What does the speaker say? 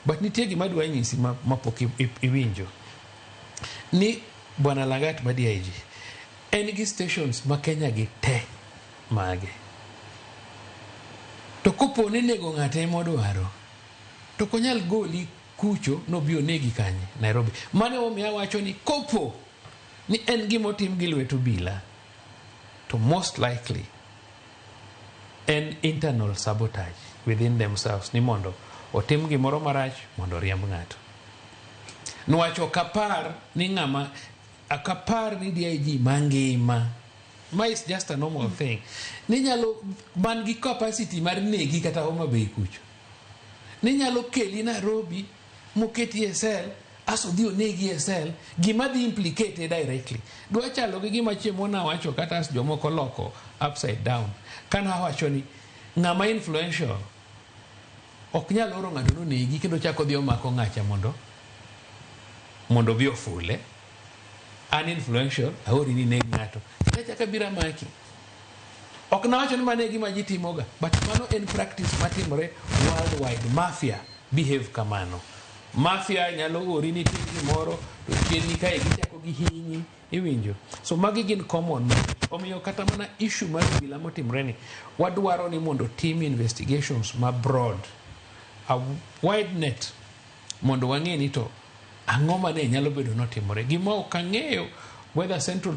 But nitie gima adwa nyisi ma pok iwinjo ni bwana Langat ma DIG en gi stations ma Kenya gi te mage. To kopo ni nego ng'ato ema odwaro, to ok onyal goli kucho nobi onegi kanye Nairobi. Mano emomiyo awacho ni kopo ni en gima otim gi lwet obila, to most likely en internal sabotage within themselves ni mondo otim gimoro marach mondo oriemb ng'ato. Niwach ok apar ni ng'ama, ok apar ni DIG mangima ma is just a normal thing ni nyalo man gi capacity mar negi kata Homa Bay kucho ni nyalo keli Nairobi moketi e cell aso dhi onegi e cell. Gima dhi implicate directly dwa chalo gi gima chiemo nawacho kata as jomoko loko upside down kanawacho ni ng'ama influential ok nyal oro ng'ato nonegi kendo chako dhi omako ng'acha mondo obi ofule. An influential, aori ni neg ng'ato kendo achako abiro amaki. Ok nawacho ni mano e gima ji timoga, but mano en practice matimore worldwide. Mafia behave kamano. Mafia nyalo ori ni tim gimoro to chien ni kae gichako gihinyi, iwinjo? So magi gin common. Omiyo kata mana issue mar obila motimre ni, wadwaro ni mondo tim investigations ma broad, a wide net, mondo wang'e ni to ang'o mane nyalo bedo notimore. Gima ok ang'eyo whether central